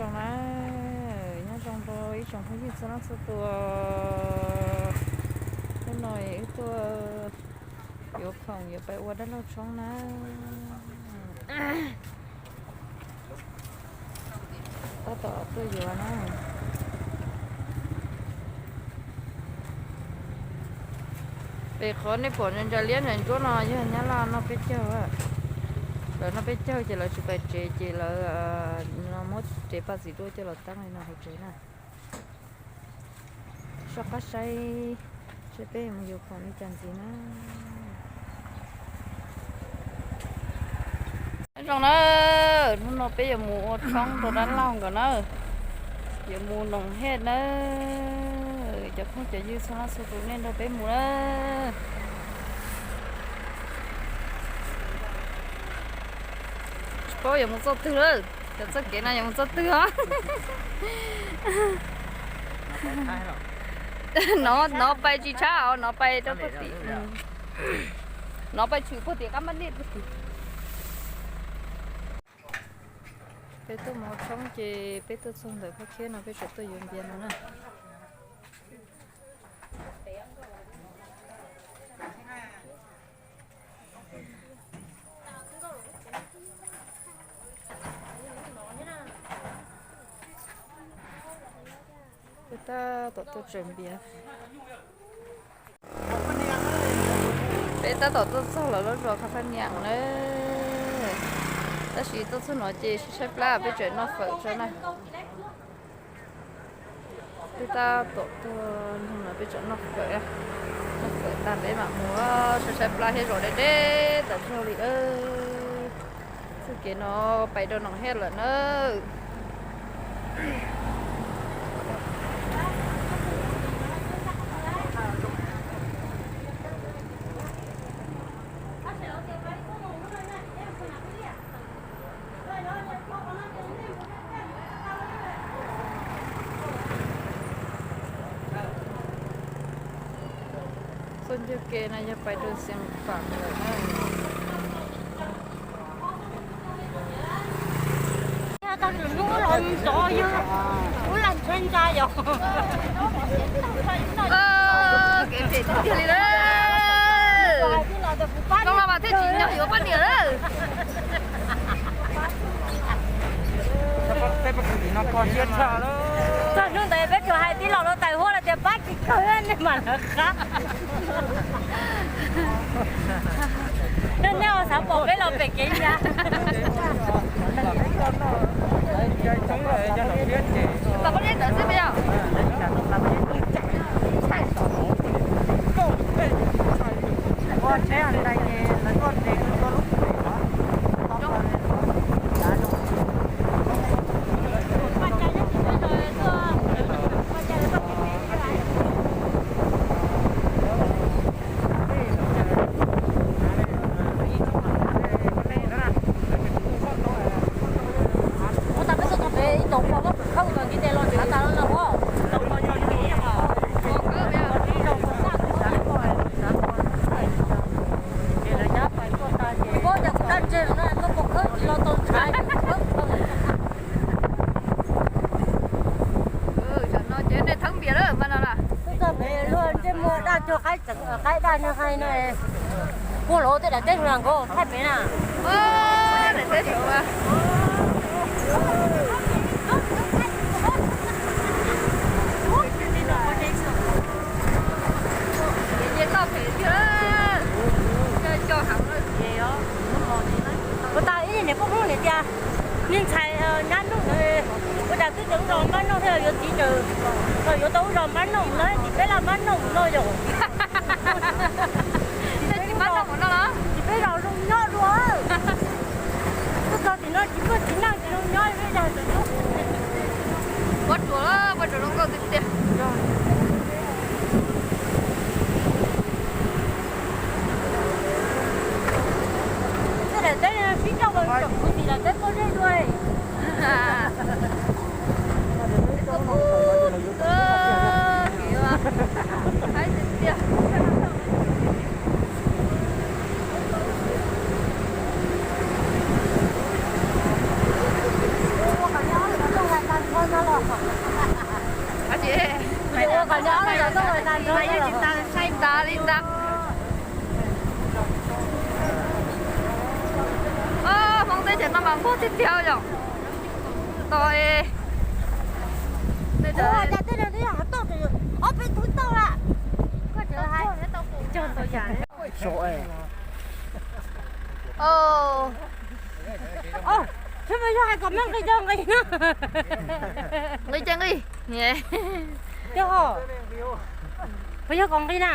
Zoo na, nyob zoo rau ib tsoom phooj ywg txhua leej txhua tus. Hnub no wb tuaj yuav khoom yuav pais ua dab laug tshoob na. Tab tom tuaj yuav na. Pem qhov nej pom ntsa liab ntsa ntsuab no yog Nyab Laj noj peb caug. Lawv noj peb caug ces lawv tsis pais tsev ces lawv muab tsev paj txiv duaj coj los tab li no hauv tsev na. Soj qab saib, saib peb mus yuav khoom li cas ntxiv na. Nyob zoo na, hnub no peb yuav mus ua tshoob rau dab laug nkawd na. Yuav mus Noom Hej na. Cov phooj cov ywg txhua leej txhua tus nej nrog peb mus na. Tsis paub yuav mus txoj twg lawm, cov txoj kev no yuav mus txoj twg os. No, no pais tsis tshab os, no pais rau puag tim, no pais tshwm puag tim qab mab dej puag tim. Peb tuaj mus ua tshoob ces peb tuaj txog ntawm Phab Khiab no peb tseem tuaj yuav npias no na. Peb tab tom tuaj txog npias. Peb tab tom tuaj txog lawv lub zos Khab Phab Nias na. Tab sis tuaj txog no ces sib tshaib plab peb tseem noj fawm tso na. Peb tab tom tuaj no peb tseem noj fawm, noj fawm tag peb mam mus, tshaib tshaib plab thiab zos deb deb tas zog li. Txoj kev no pais rau Noom Hej lawm na. Txoj ncauj ke no yog pais rau Xeev Khuam lawm na. Tag tus hnub los mus ntxov yog ub lag ntshaib ntsa yog. Kev phem tiag tiag li lawm. Zoo no mas thiaj tsis nco yuav poj niam lawm. Txog hnub ntawd peb tsuas hais tij laug los tawm huab los tias pab tsis kawg nej mam lawv qab. Nej xav pom peb los pem kev ya. Tam no ces nej thawb npias lawm mas no na. Tuaj txog pem luag ntsej muag daj cuag qaib tseem qaib daj nyob hais no. Puag lawv tej daim teb hluas nkaus thaij pem na. Daim teb hluas. Ces nce toj phem tiag, coj heev lawm ces os. Ua tas ib niam poj Hmoob niam tias, niag ntxhais Nyab Nuj ntawd, ua cas twb tseem ub zos Npab Nooj thiab yuav txiv tawm, yuav tau ub zos Npab Nooj no, tim peb laj Npab Nooj no yom. Tim peb zos zoo nyob dua. Tuaj txog tim no tsis muaj txiv neej tsis zoo nyob li peb zos. Pob tsuas, pob tsuas zoo nkauj tiag tiag. Tej daim teb sib coj mus tsoom kuv txiv daim teb pob zeb dua. Saib tas li ntag. Hmoob teb chaws no mas nquag tiag tiag yom. Tau. Ua cas tej no twb yog hov toj, ob peb tug toj lawm. Tsis mas yog hais kom muab nqis ces nqis na. Nqis ces nqis. Puas yog kom nqis na?